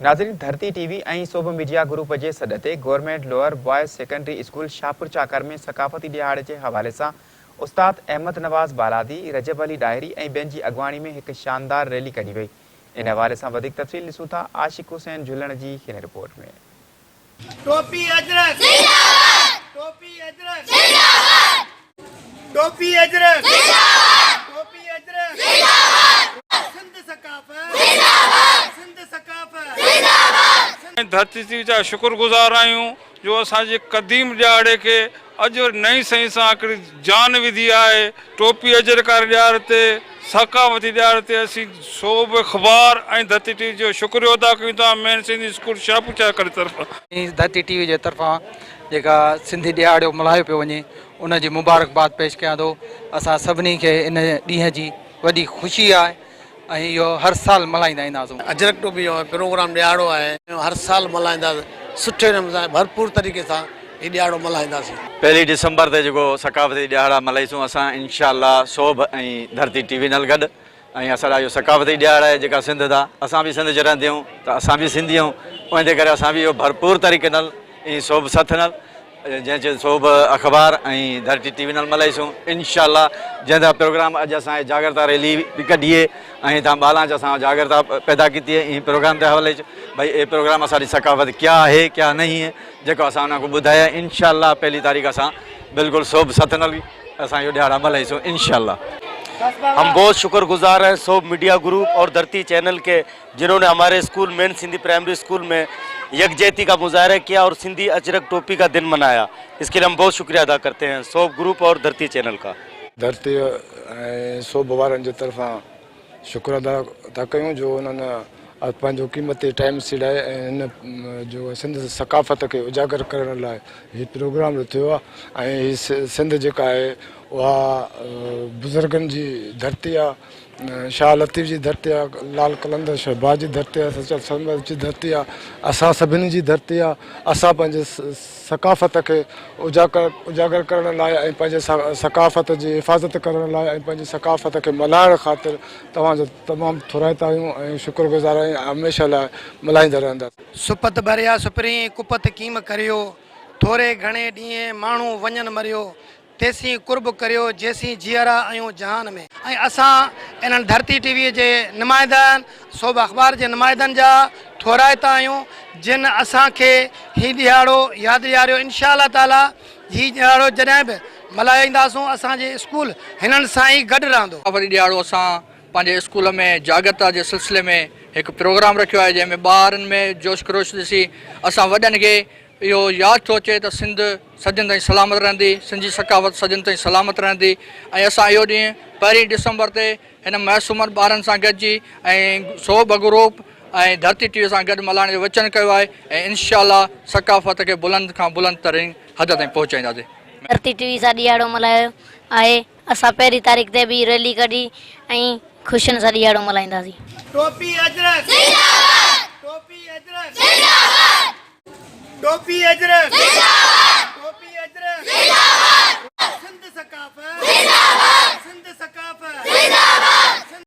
ناظرين Dharti T V ۽ Sobh media group جي سڏ تي government lower boys secondary school Shahpur Chakar ۾ ثقافتي ڏهاڙي جي حوالي سان استاد احمد نواز بالادي، رجب علي ڏاهري ۽ ٻين جي اڳواڻي ۾ هڪ شاندار ريلي ڪڍي وئي. ان حوالي سان وڌيڪ تفصيل ڏسون ٿا عاشق حسين جهلڻ جي هن رپورٽ ۾. ٽوپي اجرڪ زنده باد ٽوپي اجرڪ زنده باد ٽوپي اجرڪ زنده باد ٽوپي اجرڪ زنده باد سنڌ ثقافت زنده باد سنڌ ثقافت زنده باد. ۽ ڌرتي جا شڪر گذار آهيون جو اسان جي قديم ڏهاڙي کي اڄ وري نئين سئي سان هڪڙي جان وڌي آهي. ٽوپي اجرڪ واري ڏهاڙي تي، ثقافتي ڏهاڙي تي اسين سوڀ اخبار ۽ ڌرتي ٽي وي جو شڪريو ادا ڪيون ٿا مين سنڌي اسڪول شاهپور چاڪر جي طرفان. ڌرتي ٽي وي جي طرفان جيڪا سنڌي ڏهاڙو ملهايو پيو وڃي ان جي مبارڪباد پيش ڪيان ٿو. اسان سڀني کي ان ڏينهن جي وڏي خوشي آهي. ۽ اهو هر سال ملهائيندا اينداسون. اجرڪ ٽوپي جو پروگرام ڏهاڙو آهي هر سال ملهائينداسين سٺي نموني سان ڀرپور طريقي سان هي ڏهاڙو ملهائينداسين. پهرين ڊسمبر تي جيڪو ثقافتي ڏهاڙا ملهائيسون اسان انشاء الله سوڀ ۽ ڌرتي ٽي وي نال گڏ ۽ اسان اهو ثقافتي ڏهاڙا آهي جيڪا سنڌ دا اسان به سنڌ جي رهندي آهيون ته اسان به سنڌي آهيون ان جي ڪري اسان به اهو ڀرپور طريقي نال ۽ سوڀ سٿ نال جنهن چي سوڀ اخبار ۽ ڌرتي ٽي وي نال ملهائيسون انشاء الله جنهن دا پروگرام اڄ اسان هي جاگرتا ريلي به ڪڍي ۽ هتان ٻالان چ اسان جاگرتا پيدا ڪيتي هي پروگرام تي حوالي چ ڀئي هي پروگرام اسان جي ثقافت ڪيا هي ڪيا نهي هي جيڪو اسان انهن کي ٻڌايا انشاء الله پهلي تاريخ اسان بلڪل سوڀ سٿ نال اسان اهو ڏهاڙا ملهائيسون انشاء الله. هم بهت شڪر گذار هين سوڀ ميڊيا گروپ اور ڌرتي چينل ڪي جنهون ني هماري school main Sindhi primary school ۾ يڪجهتي ڪا مظاهره ڪيا اور سنڌي اجرڪ ٽوپي ڪا دن منايا اس ڪي لئي هم بهت شڪريه ادا ڪرتي هين سوڀ گروپ اور ڌرتي چينل ڪا. ڌرتي ۽ سوڀ وارن جي طرفان شڪر ادا ٿا ڪيون جو انهن پنهنجو قيمتي ٽائيم سيڙائي ۽ هن جو سنڌ ثقافت کي اجاگر ڪرڻ لاء هي پروگرام رٿيو آهي ۽ هي سنڌ جيڪا آهي اها بزرگن جي ڌرتي آهي شاهه لطيف جي ڌرتي آ، لال قلندر شهباز جي ڌرتي آ، سچل سرمست جي ڌرتي آ، اسان سڀني جي ڌرتي آ، اسان پنهنجي ثقافت کي اجاگر ڪرڻ لاء ۽ پنهنجي ثقافت جي حفاظت ڪرڻ لاء ۽ پنهنجي ثقافت کي ملهائڻ خاطر توهان جا تمام ٿورائتا آهيون ۽ شڪر گذار آهيون ۽ هميشه لاء ملهائيندا رهنداسين. سپت ڀريا سپرين، ڪپت ڪيم ڪريو. ٿوري گهڻي ڏينهين، ماڻهو وڃن مريو. تيسين قرب ڪريو جيسين جيئرا آهيون جهان ۾. ۽ اسان انهن ڌرتي ٽي وي جي نمائندن سوڀ اخبار جي نمائندن جا ٿورائتا آهيون جن اسان کي هي ڏهاڙو ياد ڏياريو انشاء الله تعالي هي ڏهاڙو جڏهن به ملهائينداسون اسان جي اسڪول هنن سان ئي گڏ رهندو. وري ڏهاڙو اسان پنهنجي اسڪول ۾ جاڳرتا جي سلسلي ۾ هڪ پروگرام رکيو آهي جنهن ۾ ٻارن ۾ جوش خروش ڏسي اسان وڏن کي اهو ياد ٿو اچي ته سنڌ صدين تائين سلامت رهندي، سنڌ جي ثقافت صدين تائين سلامت رهندي ۽ اسان اهو ڏينهن پهرين ڊسمبر تي هن معصومن ٻارن سان گڏجي ۽ سوڀ گروپ ۽ ڌرتي ٽي وي سان گڏ ملهائڻ جو وچن ڪيو آهي ۽ انشاء الله ثقافت کي بلند کان بلند ترين حد تائين پهچائينداسين. ڌرتي ٽي وي سان ڏيهاڙو ملهايو آهي. اسان پهرين تاريخ تي به ريلي ڪڍي ۽ خوشين سان ڏيهاڙو ملهائينداسين. ٽوپي اجرڪ زنده باد ٽوپي اجرڪ زنده باد ٽوپي اجرڪ زنده باد ٽوپي اجرڪ زنده باد سنڌ ثقافت زنده باد سنڌ ثقافت.